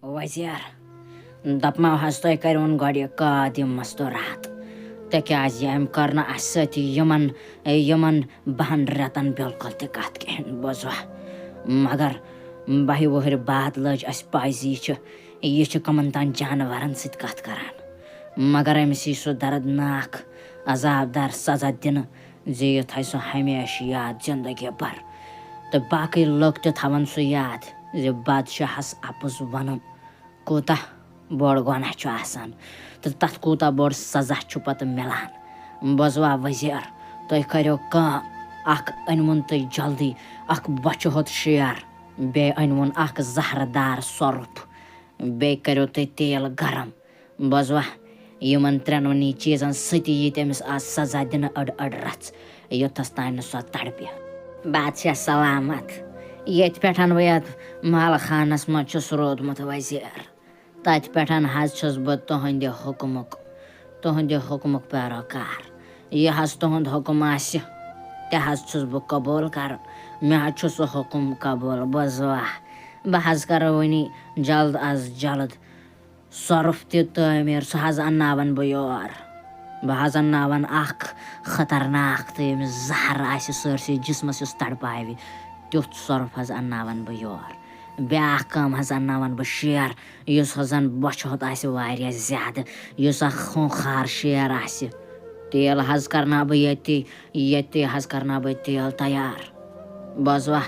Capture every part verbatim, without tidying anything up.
وزیر، دپمو حظ تۄہہِ کریون گۄڈٕ یہِ قاد یہِ مستورات، تِکیازِ أمۍ کٔر نہٕ اَسہِ سۭتۍ یِمن، یِمن بہن رٮ۪تن بِلکُل تہِ کتھ کِہیٖنۍ، بوزوا؟ مگر بَہہِ وُہٕرۍ بعد لٔج اَسہِ پَے زِ یہِ چھِ، یہِ چھِ کٕمن تام جانورن سۭتۍ کتھ کران۔ مگر أمِس یی سُہ دردناک عذاب دار سزا دِنہٕ زِ یہِ تھاوِ سُہ ہمیشہٕ یاد زندگی بھر۔ تہٕ باقٕے لُکھ تہِ تھاون سُہ یاد زِ بادشاہس اپُز ونُن کوٗتاہ بوٚڑ گۄناہ چھُ آسان تہٕ تَتھ کوٗتاہ بوٚڑ سزا چھُ پَتہٕ مِلان۔ بوزوا وزیر، تُہۍ کٔرِو کٲم، اَکھ أنۍوُن تُہۍ جلدی اَکھ بۄچھِ ہوٚت شیر، بیٚیہِ أنۍوُن اَکھ زہرٕ دار سۄرُپھ، بیٚیہِ کٔرِو تُہۍ تیٖل گرم۔ بوزوا، یِمَن ترٛٮ۪نوٕنی چیٖزَن سۭتی یی تٔمِس آز سزا دِنہٕ أڑ أڑ رَژھ، یوٚتَس تام نہٕ سۄ تڑپہِ۔ بادشاہ سلامت، ییٚتہِ پٮ۪ٹھ بہٕ یَتھ مال خانَس منٛز چھُس روٗدمُت وزیر، تَتہِ پٮ۪ٹھ حظ چھُس بہٕ تُہنٛدِ حُکمُک، تُہنٛدِ حُکمُک پیروکار۔ یہِ حظ تُہنٛد حُکم آسہِ، تہِ حظ چھُس بہٕ قبوٗل کران۔ مےٚ حظ چھُ سُہ حُکم قبوٗل۔ بوزوا، بہٕ حظ کرٕ وٕنی جلد از جلد سۄرُپھ تہِ تعمیٖر، سُہ حظ انناون بہٕ یور۔ بہٕ حظ انناون اکھ خطرناک تہٕ ییٚمِس زہر آسہِ سٲرسٕے جسمس یُس تڑپاوِ، تیُتھ سۄرُپھ حظ انناون بہٕ یور۔ بیٛاکھ کٲم حظ انناون بہٕ شیر، یُس حظ زن بۄچھِ ہوٚت آسہِ واریاہ زیادٕ، یُس اکھ خوٗنخار شیر آسہِ۔ تیل حظ کرناو بہٕ ییٚتی، ییٚتی حظ کرناو بہٕ تیل تیار۔ بوزوا،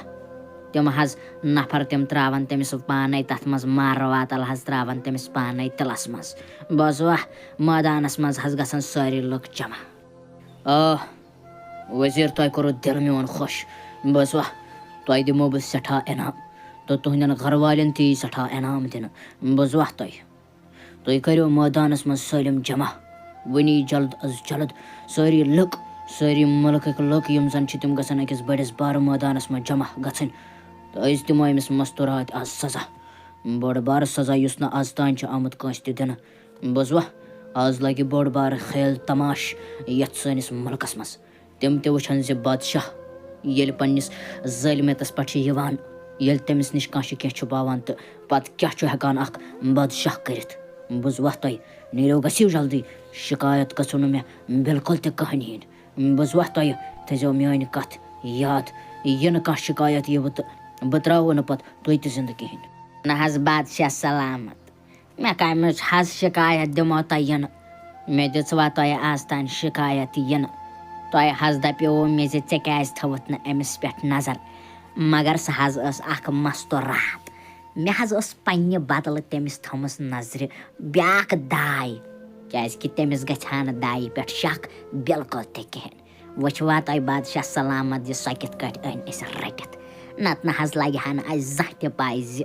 تِم حظ نفر تِم تراون تٔمِس پانے تتھ منٛز، مارٕ واتل حظ تراون تٔمِس پانے تِلس منٛز۔ بوزوا، مٲدانس منٛز حظ گژھن سٲری لُکھ جمع۔ آ، وزیر، تۄہہِ کوٚروٕ دِل میون خۄش۔ بوزوا، تۄہہِ دِمو بہٕ سٮ۪ٹھاہ انعام، تہٕ تُہنٛدٮ۪ن گرٕ والٮ۪ن تہِ یی سٮ۪ٹھاہ انعام دِنہٕ۔ بوزوا تۄہہِ؟ تُہۍ کٔرِو مٲدانَس منٛز سٲلِم جمع۔ وٕنی جلد از جلد سٲری لُکھ، سٲری مُلکٕکۍ لُکھ یِم زَن چھِ، تِم گژھن أکِس بٔڑِس بارٕ مٲدانَس منٛز جمع گژھٕنۍ۔ تہٕ أسۍ دِمو أمِس مستوٗراتہِ آز سزا، بوٚڑ بارٕ سزا، یُس نہٕ آز تام چھُ آمُت کٲنٛسہِ تہِ دِنہٕ۔ بوزوا؟ آز لگہِ بوٚڑ بارٕ خیل تماش یَتھ سٲنِس مُلکَس منٛز۔ تِم تہِ وٕچھن زِ بادشاہ ییٚلہِ پننِس ظٲلمِیتس پٮ۪ٹھ چھُ یِوان، ییٚلہِ تٔمِس نِش کانٛہہ چھُ کینٛہہ چھُپاوان، تہٕ پتہٕ کیٛاہ چھُ ہٮ۪کان اکھ بادشاہ کٔرِتھ؟ بوزوا تۄہہِ؟ نیٖرِو، گٔژھِو جلدی، شِکایت گٔژھِو نہٕ مےٚ بِلکُل تہِ کٕہٕنۍ ہِنۍ۔ بوزوا تۄہہِ؟ تھٲیزیو میٲنۍ کتھ یاد، یہِ نہٕ کانٛہہ شِکایت یِیہِ تہٕ بہٕ ترٛاوو نہٕ پتہٕ تُہۍ تہِ زِندٕ کِہیٖنۍ۔ نہ حظ بادشاہ سلامت، مےٚ کَمِچ حظ شِکایت دِمو تۄہہِ یِنہٕ؟ مےٚ دِژوا تۄہہِ آز تام شِکایت یِنہٕ؟ تۄہہِ حظ دَپیووُ مےٚ زِ ژےٚ کیٛازِ تھٲوٕتھ نہٕ أمِس پٮ۪ٹھ نظر؟ مگر سۄ حظ ٲس اَکھ مستوٗرات۔ مےٚ حظ ٲس پنٛنہِ بدلہٕ تٔمِس تھٲومٕژ نظرِ بیٛاکھ داے، کیٛازِکہِ تٔمِس گژھِ ہا نہٕ دایہِ پٮ۪ٹھ شک بِلکُل تہِ کِہیٖنۍ۔ وٕچھوا تۄہہِ بادشاہ سلامت زِ سۄ کِتھ کٲٹھۍ أنۍ أسۍ رٔٹِتھ؟ نَتہٕ نہ حظ لَگہِ ہا نہٕ اَسہِ زانٛہہ تہِ پَے زِ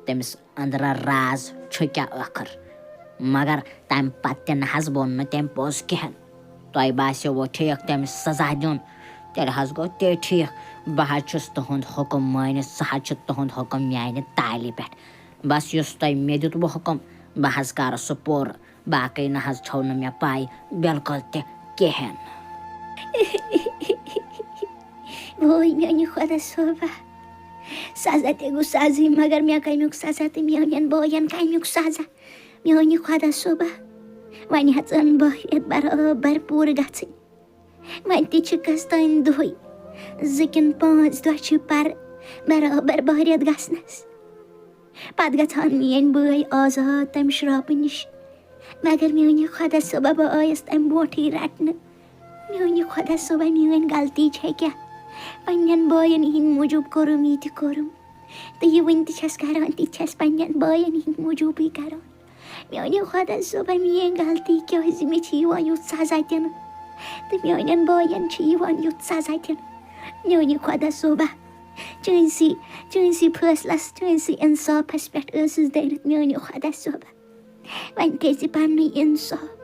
تٔمِس أنٛدرٕ راز چھُ کیٛاہ ٲخٕر۔ مگر تَمہِ پتہٕ تہِ نہ حظ ووٚن نہٕ تٔمۍ پوٚز کِہیٖنۍ۔ تۄہہِ باسیووُ ٹھیٖک تٔمِس سزا دیُن؟ تیٚلہِ حظ گوٚو تے ٹھیٖک۔ بہٕ حظ چھُس تُہُنٛد حُکُم مٲنِتھ، سُہ حظ چھُ تُہُنٛد حُکُم میٛانہِ تالہِ پٮ۪ٹھ۔ بس یُس تۄہہِ مےٚ دیُتوُ حُکُم، بہٕ حظ کَرٕ سُہ پوٗرٕ۔ باقٕے نہ حظ چھو نہٕ مےٚ پَے بِلکُل تہِ کِہیٖنۍ۔ وٲے میٛانہِ خۄدا صٲبا، سزا تہِ گوٚو سزٕے، مگر مےٚ کَمیُک سزا تہٕ میٛانٮ۪ن بٲیَن کَمیُک سزا؟ میٛانہِ خۄدا صٲبا، وۄنۍ ہٮ۪ژٕن بہٕ یَتھ برابر پوٗرٕ گژھٕنۍ۔ وۄنۍ تہِ چھِ کٔژ تام دۄہٕے، زٕ کِنہٕ پانٛژھ دۄہ چھِ پَرٕ برابر بٔہرِتھ گژھنَس۔ پَتہٕ گژھان میٛٲنۍ بٲے آزاد تَمہِ شرٛاپہٕ نِش۔ مگر میٛانہِ خۄدا صٲبا، بہٕ آیَس تَمہِ برونٛٹھٕے رَٹنہٕ۔ میٛانہِ خۄدا صٲبا، میٛٲنۍ غلطی چھےٚ کیٛاہ؟ پنٛنٮ۪ن بٲیَن ہِنٛدۍ موٗجوٗب کوٚرُم یہِ تہِ کوٚرُم۔ تہٕ یہِ وٕنہِ تہِ چھَس کَران، تہِ چھَس پنٛنٮ۪ن بٲیَن ہِنٛدۍ موٗجوٗبٕے کَران۔ میٛانہِ خۄدا صٲبا، میٛٲنۍ غلطی کیٛازِ؟ مےٚ چھِ یِوان یُتھ سزا دِنہٕ، تہٕ میٛانٮ۪ن بٲیَن چھِ یِوان یُتھ سزا دِنہٕ۔ میٛانہِ خۄدا صٲبا، چٲنۍسٕے، چٲنۍسٕے فٲصلَس، چٲنۍسٕے اِنصافَس پٮ۪ٹھ ٲسٕس دٲرِتھ، میٛانہِ خۄدا صٲبا۔ وۄنۍ کٔرۍ زِ پننُے انصاف،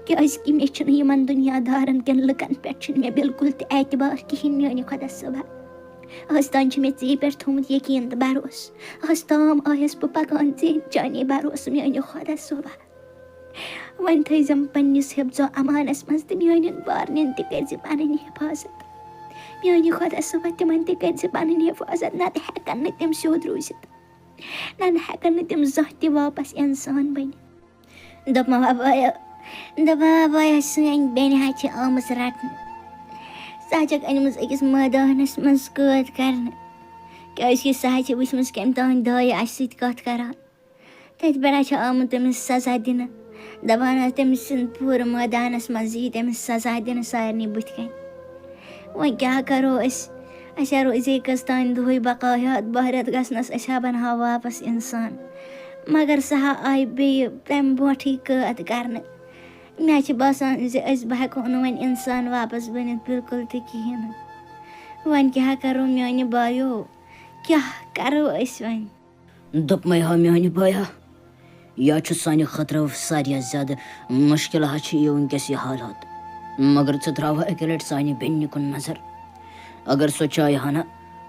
کیازِ کہِ مےٚ چھُنہٕ یِمن دُنیا دارن کٮ۪ن لُکن پٮ۪ٹھ چھُنہٕ مےٚ بالکل تہِ اعتبار کِہیٖنۍ، میٛانہِ خۄدا صٲبا۔ آز تام چھُ مےٚ ژےٚ پٮ۪ٹھ تھوٚومُت یقیٖن تہٕ بھروسہٕ۔ آز تام آیس بہٕ پکان ژےٚ چانے بھروسہٕ، میٛانہِ خۄدا صٲبا۔ وۄنۍ تھٲیزٮ۪م پننِس حفظ و امانس منٛز تہٕ میٛانٮ۪ن بارنٮ۪ن تہِ کٔرۍ زِ پنٕنۍ حفاظت۔ میٛانہِ خۄدا صٲبا، تِمن تہِ کٔرۍ زِ پنٕنۍ حفاظت، نتہٕ ہٮ۪کن نہٕ تِم سیوٚد روٗزِتھ۔ نہ، نہ ہٮ۪کَن نہٕ تِم زانٛہہ تہِ واپس اِنسان بٔنِتھ۔ دوٚپمَو، "وَ بایو، دوٚپمَو، وَ بایو، سٲنۍ بیٚنہِ حظ چھِ آمٕژ رَٹنہٕ۔ سۄ حظ چھَکھ أنمٕژ أکِس مٲدانَس منٛز قٲد کرنہٕ، کیٛازِکہِ سۄ حظ چھِ وٕچھمٕژ کَمہِ تانۍ دایہِ اَسہِ سۭتۍ کَتھ کران۔ تَتہِ پٮ۪ٹھ حظ چھِ آمُت تٔمِس سزا دِنہٕ، دَپان حظ تٔمِس سٕنٛدِ پوٗرٕ مٲدانَس منٛز یی تٔمِس سزا دِنہٕ سارنٕے بٕتھِ کَنہِ۔ وۄنۍ کیٛاہ کَرو أسۍ؟ اَسہِ ہا روزِ کٔژ تانۍ دۄہٕے بقایا، باہ رٮ۪تھ گژھنَس أسۍ ہا بَنہٕ ہاو واپس اِنسان، مگر سۄ ہا آیہِ بیٚیہِ تَمہِ برونٛٹھٕے قٲد کرنہٕ۔ مےٚ چھِ باسان زِ أسۍ، بہٕ ہٮ۪کو نہٕ وۄنۍ اِنسان واپس بٔنِتھ بِلکُل تہِ کِہیٖنۍ نہٕ۔ وۄنۍ کیٛاہ کَرو میٛانہِ بایو؟ کیٛاہ کَرو أسۍ وۄنۍ؟" دوٚپمَے ہا میٛانہِ بایہ، یا چھُ سانہِ خٲطرٕ ساروِیو زیادٕ مُشکِل ہا چھُ یہِ وٕنکیٚس یہِ حالات۔ مگر ژٕ ترٛاوہا اَکہِ لَٹہِ سانہِ بیٚنہِ کُن نظر۔ اگر سۄ چاہہِ ہا نہ،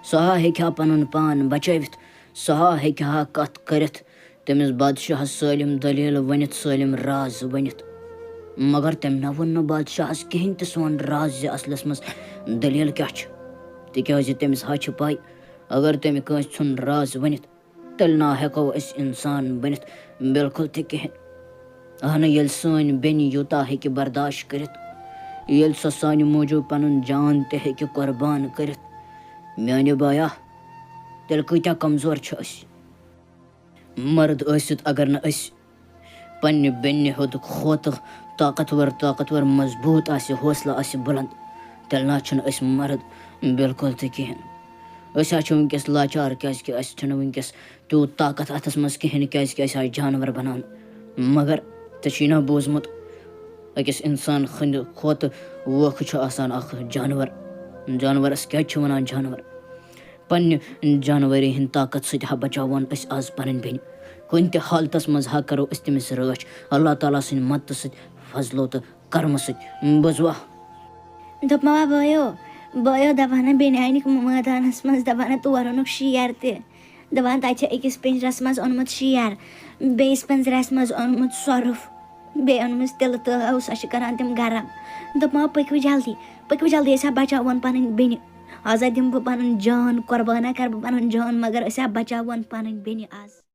سۄ ہا ہیٚکہِ ہا پَنُن پان بچٲوِتھ، سۄ ہا ہیٚکہِ ہا کَتھ کٔرِتھ، تٔمِس بادشاہَس سٲلِم دٔلیٖل ؤنِتھ، سٲلِم راز ؤنِتھ۔ مگر تٔمۍ نہ ووٚن نہٕ بادشاہَس کِہیٖنۍ تہِ سون راز زِ اَصلَس منٛز دٔلیٖل کیٛاہ چھِ، تِکیٛازِ تٔمِس ہا چھِ پَے، اگر تٔمۍ کٲنٛسہِ ژھُن راز ؤنِتھ، تیٚلہِ نا ہٮ۪کو أسۍ اِنسان بٔنِتھ بِلکُل تہِ کِہیٖنۍ۔ اہنہٕ، ییٚلہِ سٲنۍ بیٚنہِ یوٗتاہ ہیٚکہِ برداشت کٔرِتھ، ییٚلہِ سۄ سانہِ موٗجوٗب پَنُن جان تہِ ہیٚکہِ قۄربان کٔرِتھ، میٛانہِ بایا، تیٚلہِ کۭتیٛاہ کمزور چھِ أسۍ۔ مرد ٲسِتھ اگر نہٕ أسۍ پننہِ بیٚنہِ ہیوٚت کھۄتہٕ طاقتور، طاقتور، مضبوٗط آسہِ، حوصلہٕ آسہِ بُلند، تیٚلہِ نہ چھِنہٕ أسۍ مرد بِلکُل تہِ کِہیٖنۍ۔ أسۍ حظ چھِ وٕنکیٚس لاچار، کیٛازِکہِ اَسہِ چھِنہٕ وٕنکیٚس تیوٗت طاقت اَتھَس منٛز کِہیٖنۍ، کیٛازِکہِ اَسہِ آے جانوَر بَناونہٕ۔ مگر ژےٚ چھُے نا بوٗزمُت، أکِس اِنسان ہٕنٛدِ کھۄتہٕ ووکھٕ چھُ آسان اَکھ جانوَر۔ جانوَرَس کیٛازِ چھِ وَنان جانوَر؟ پننہِ جانوری ہٕنٛدِ طاقت سۭتۍ ہا بچاوون أسۍ آز پنٕنۍ بیٚنہِ۔ کُنہِ تہِ حالتس منٛز ہا کرو أسۍ تٔمِس رٲچھ۔ اللہ تعالیٰ سٕنٛدِ مدتہٕ سۭتۍ، فضلو تہٕ کرمہٕ سۭتۍ۔ بوزوا؟ دوٚپمو، بٲیو، بٲیو، دپان ہا بیٚنہِ آنِکھ مٲدانس منٛز، دپان ہا تور اوٚنُکھ شیر تہِ۔ دپان تتہِ چھِ أکِس پِنجرس منٛز اوٚنمُت شیر، بیٚیِس پِنجرس منٛز اوٚنمُت سۄرُپھ۔ بیٚیہِ أنمٕژ تِلہٕ تٲو، سۄ چھِ کران تِم گرم۔ دوٚپمو، پٔکِو جلدی، پٔکِو جلدی، أسۍ ہا بچاوون پنٕنۍ بیٚنہِ۔ آز ہا دِمہٕ بہٕ پنُن جان قۄربان، ہا کرٕ بہٕ پنُن جان، مگر أسۍ ہا بچاوون پنٕنۍ بیٚنہِ آز۔